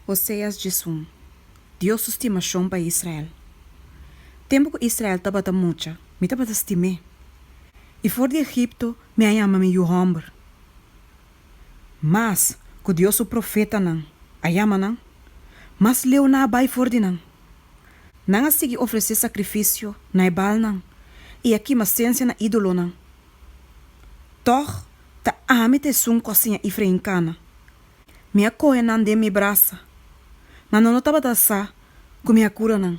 Oseas 11, Dios su stimashon pa Israel. Tempu ku Israel tabata mucha, mi tabata stim'é, i for di Egipto mi a yama mi yu hòmber. Mas ku Dios su profetanan a yama nan, mas leu nan a bai for di nan. Nan a sigui ofresé sakrifisio na e Baalnan i a kima sensia na ídolonan. Tòg, ta ami ta esun ku a siña Efrain kana. Mi a kohe nan den mi brasa, ma nan no tabata sa ku mi a kura nan.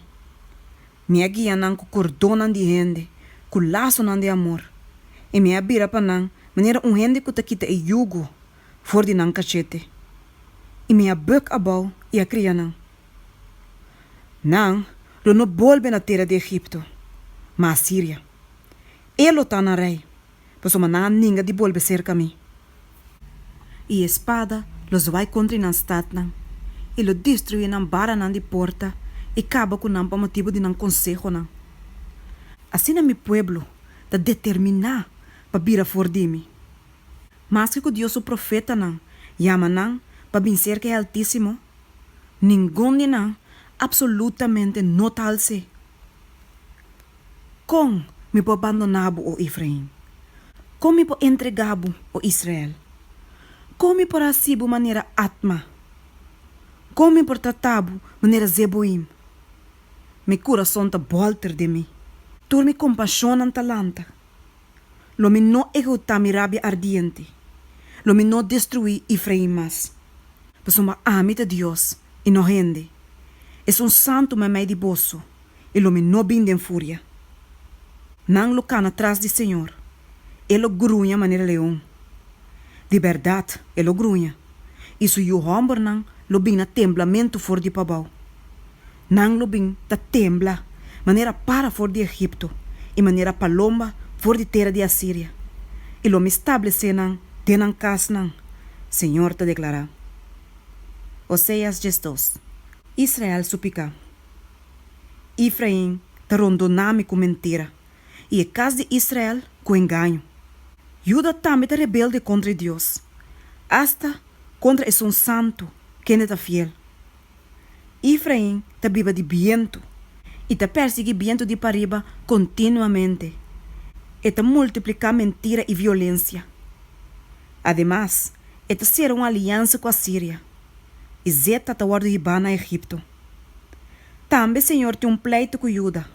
Mi a guia nan ku kordonnan di hende, ku lasonan di amor, i mi a bira pa nan manera un hende ku ta kita e yugo for di nan kachete. I mi a bùk abou i a kria nan. Nan lo no bolbe na tera di Egipto, ma Asiria. E lo ta nan rei, pasobra nan a ninga di bolbe serka mi. I e spada lo zwai kontra nan statnan, i lo destruí nan baranan di porta i kaba ku nan pa motibu di nan konsehonan. Asina mi pueblo ta determiná pa bira for di mi. Maske ku Dios su profetanan yama nan pa bin serka e Altísimo, ningun di nan apsolutamente no ta hals'é. Kon mi por bandoná bo, o Efrain? Kon mi por entregá bo, o Israel? Kon mi por hasi bo manera Atma? Kon mi por tratá bo manera Zeboim? Mi kurason ta bòlter den mi, tur mi kompashonnan ta lanta. Lo mi no ehutá mi rabia ardiente, lo mi no destruí Efrain mas, pasobra ami ta Dios i no hende, Esun Santu meimei di boso, i lo mi no bin den furia. Nan lo kana tras di señor, e lo gruña manera leon. Di bèrdat e lo gruña, i su yu hòmbernan lo bin na temblamentu for di pabou. Nan lo bin ta tembla manera para for di Egipto i manera palomba for di tera di Asiria, i lo mi stablesé nan den nan kasnan, señor ta deklará. Oseas 12, Israel su piká. Efrain ta rondoná mi ku mentira, i e kas di Israel ku engaño. Juda tambe ta rebelde kontra e Dios, asta kontra Esun Santu, kende ta fiel. Efrain ta biba di bientu i ta persiguí bientu di pariba kontinuamente. E ta multipliká mentira i violensia. Ademas, e ta sera un aliansa ku Asiria, i zeta ta wòrdu hibá na Egipto. Tambe Señor tin un pleitu ku Juda,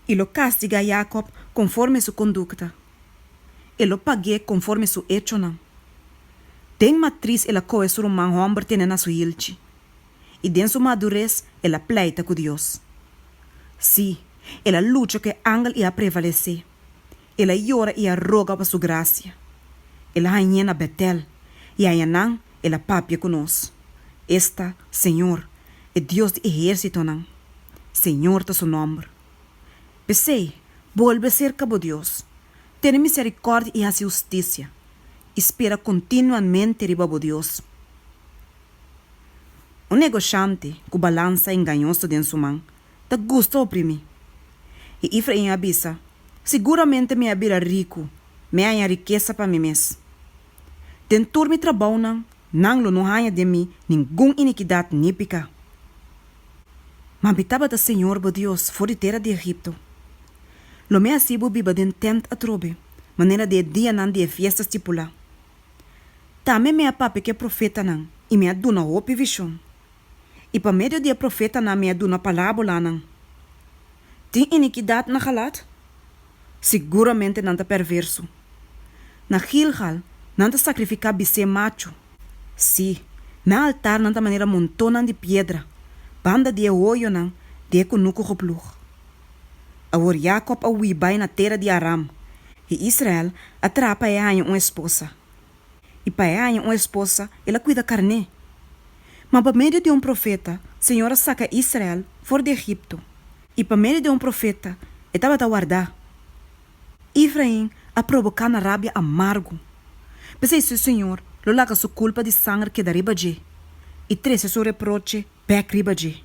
i lo kastigá Jakòb konforme su kondukta. E lo pag'é konforme su echonan. Den matris el a kohe su ruman hòmber tene na su hilchi, i den su madures el a pleita ku Dios. Sí, el a lucha ku e angel i a prevalesé. El a yora i a roga pa su grasia. El a hañ'é na Bètel, i ayanan el a papia ku nos. Esta, Señor, e Dios di ehérsitonan. Señor ta su nòmber. P'esei, bolbe serka bo Dios. Tene miserikòrdia i hasi hustisia, i spera kontinuamente riba bo Dios. Un negoshante ku balansa engañoso den su man ta gusta oprimí. I Efrain a bisa, Siguramente mi a bira riku, mi a haña rikesa pa mi mes. Den tur mi trabounan nan lo no haña den mi ningun inikidat ni piká. Ma mi tabata señor bo Dios for di tera di Egipto. Lo mi hasi bo biba den tènt atrobe, manera di e dianan di e fiesta stipulá. Tambe mi a papia ku e profetanan i mi a duna hopi vishon. I pa medio di e profetanan mi a duna parábolanan. Tin inikidat na Galad? Siguramente nan ta perverso. Na Gilgal nan ta sakrifiká bisé machu. Sí, nan altarnan ta manera montonnan di piedra, banda di e hoyonan di e kunuku geplug. Awor Jakòb a hui bai na tera di Aram, i Israel a traha pa e haña un esposa. I pa e haña un esposa, el a kuida karné. Ma pa medio di un profeta, señor a saka Israel for di Egipto, i pa medio di un profeta e tabata wardá. Efrain a proboká na rabia amargo. P'esei su señor lo laga su kulpa di sanger keda riba dje, i trese su reproche bèk riba dje.